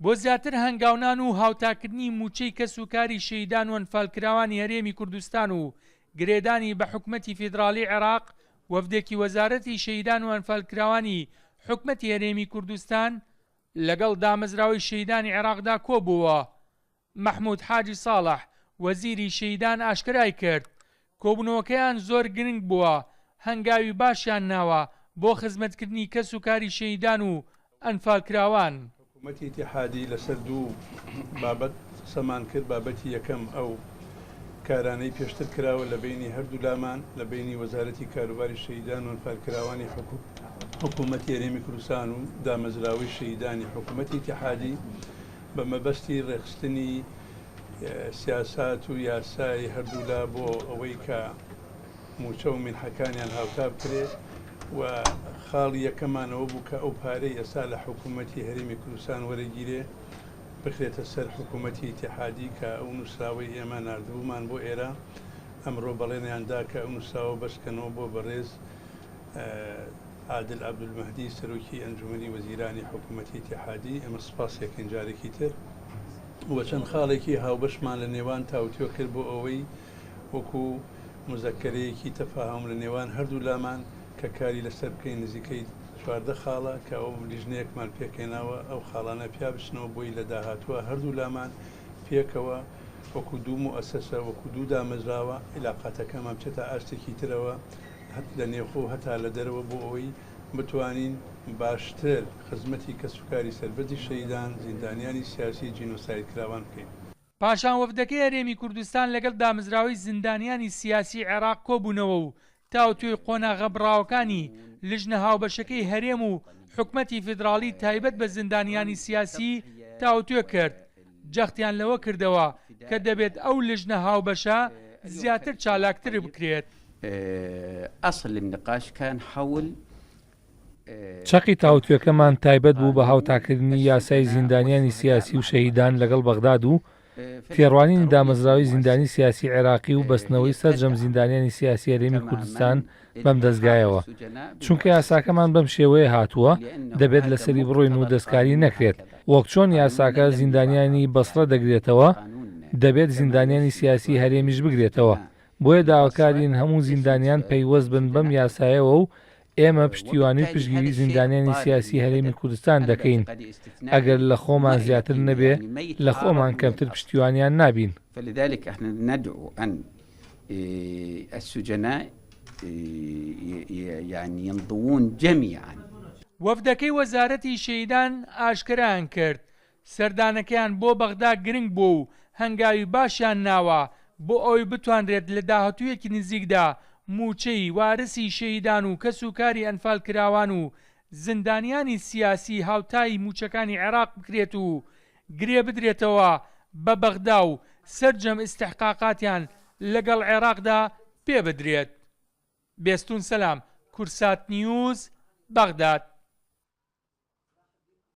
بۆ زیاتر هەنگاونان و هاوتاکردنی مووچەی کەسوکاری شەهیدان و ئەنفالکراوانی هەرێمی کوردستان و گرێدانی بە حکومەتی فیدراڵی عێراق، وەفدێکی وەزارەتی شەهیدان و ئەنفالکراوانی حکومەتی هەرێمی کوردستان لەگەڵ دامەزراوەی شەهیدانی عێراقدا کۆبووەوە. مەحمود حاجی ساڵح، وەزیری شەهیدان ئاشکرای کرد، کۆبوونەوەکەیان زۆر گرنگ بووە، هەنگاوی باشیان ناوە بۆ خزمەتکردنی کەس و کاری شەهیدان و ئەنفالکراوان. حکوومەتی ئیتیحادی لەسەر دوو بابەت قسەمان کرد، بابەتی یەکەم ئەو کارانەی پێشتر کراوە لە بەینی هەردوو لامان، لە بەینی وەزارەتی کاروباری شەهیدان و ئەنفالکراوانی حکوومەتی هەرێمی کوردستان و دامەزراوەی شەهیدانی حکوومەتی ئیتیحادی بە مەبەستی ڕێکخستنی سیاسات و یاسای هەردوولا بۆ ئەوەی کە مووچە و مینحەکانیان هاوتا بکرێ و خاڵی یەکەمان ئەوە بوو کە ئەو پارەی ئێستا لە حکوومەتی هەرێمی کوردستان وەرەگیرێ بخرێتە سەر حکوومەتی ئیتیحادی کە ئەو نووسراوەی ئێمە ناردبوومان بۆ ئێرە ئەمڕۆ بەڵێنیان دا کە ئەو نووسراوە بەرزکەنەوە بۆ بەڕێز عادل عەبدولمەهدی سەرۆکی ئەنجومەنی وەزیرانی حکوومەتی ئیتیحادی ئێمە سپاسی ئەکەین جارێکی تر و چەند خاڵێکی هاوبەشمان لە نێوان تاوتوێ کرد بۆ ئەوەی وەکو موزەکەرەیەکی تەفاهوم لە نێوان هەردوو لامان کە کاری لەسەر بکەین نزیکەی 14 خاڵە کە ئەو لیژنەیەکمان پێکهێناوە ئەو خاڵانە پیا بچنەوە بۆی لە داهاتووە هەردوو لامان پێکەوە وەکو دوو موئەسەسە وەکو دوو دامەزراوە عیلاقاتەکەمان بچێتە ئاستێکی ترەوە هەت لە نێوخۆ و هەتا لە دەرەوە بۆ ئەوەی بتوانین باشتر خزمەتی کەسوکاری سەربەرزی شەهیدان، زیندانیانی سیاسی، جینۆسایدکراوان بکەین. پاشان وەفدەکەی هەرێمی کوردستان لەگەڵ دامەزراوەی زیندانیانی سیاسی عێراق کۆبوونەوە و تاوتوێی قۆناغە بڕاوەکانی لیژنە هاوبەشەکەی هەرێم و حکومەتی فیدراڵی تایبەت بە زیندانیانی سیاسی تاوتوێ کرد، جەختیان لەوە کردەوە کە دەبێت ئەو لیژنە هاوبەشە زیاتر چالاکتر بکرێت. چەقی تاوتوێکەمان تایبەت بوو بە هاوتاکردنی یاسای زیندانیانی سیاسی و شەهیدان لەگەڵ بەغداد و تێڕوانینی دامەزراوەی زیندانی سیاسی عێراقی و بەستنەوەی سەرجەم زیندانیانی سیاسی هەرێمی کوردستان بەم دەزگایەوە، چونکە یاساکەمان بەم شێوەیە هاتووە دەبێت لەسەری بڕۆین و دەستکاری نەکرێت، وەک چۆن یاساکە زیندانیانی بەسڕە دەگرێتەوە دەبێت زیندانیانی سیاسی هەرێمیش بگرێتەوە، بۆیە داواکارین هەموو زیندانیان پەیوەست بن بەم یاسایەوە و ئێمە پشتیوانی و پشتگیری زیندانیانی سیاسی هەرێمی کوردستان دەکەین، ئەگەر لە خۆمان زیاتر نەبێ لە خۆمان کەمتر پشتیوانیان نابین. وەفدەکەی وەزارەتی شەهیدان ئاشکرایان کرد، سەردانەکەیان بۆ بەغدا گرنگ بووە و هەنگاوی باشیان ناوە بۆ ئەوەی بتوانرێت لە داهاتوویەکی نزیکدا مووچەی وارسی شەهیدان و کەسوکاری ئەنفالکراوان و زیندانیانی سیاسی هاوتای مووچەکانی عێراق بکرێت و گرێ بدرێتەوە بە بەغدا و سەرجەم ئیستحقاقاتیان لەگەڵ عێراقدا پێ بدرێت. بێستوون سەلام، کوردسات نیوز، بەغداد.